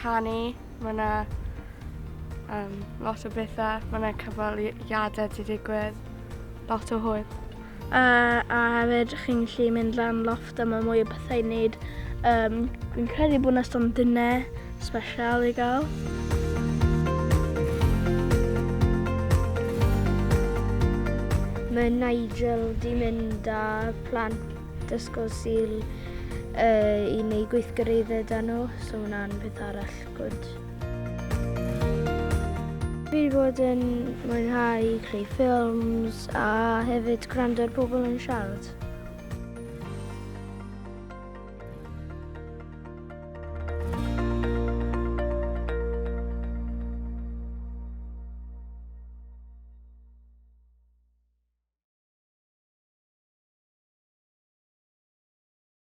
canu, mae yna um, lot o bethau, mae yna cyfweliadau di digwydd, lot o hwyl. A, a hefyd chi'n gallu mynd lan lofft a mae mwy o pethau i wneud. Um, dwi'n credu bod yna stondinau special i gael. Mae Nigel di mynd â plant ysgol Sul uh, i wneud gweithgareddau da nhw, so hwnna'n peth arall good. Fi wedi bod yn mwynhau creu ffilms a hefyd gwrando ar pobl yn siarad.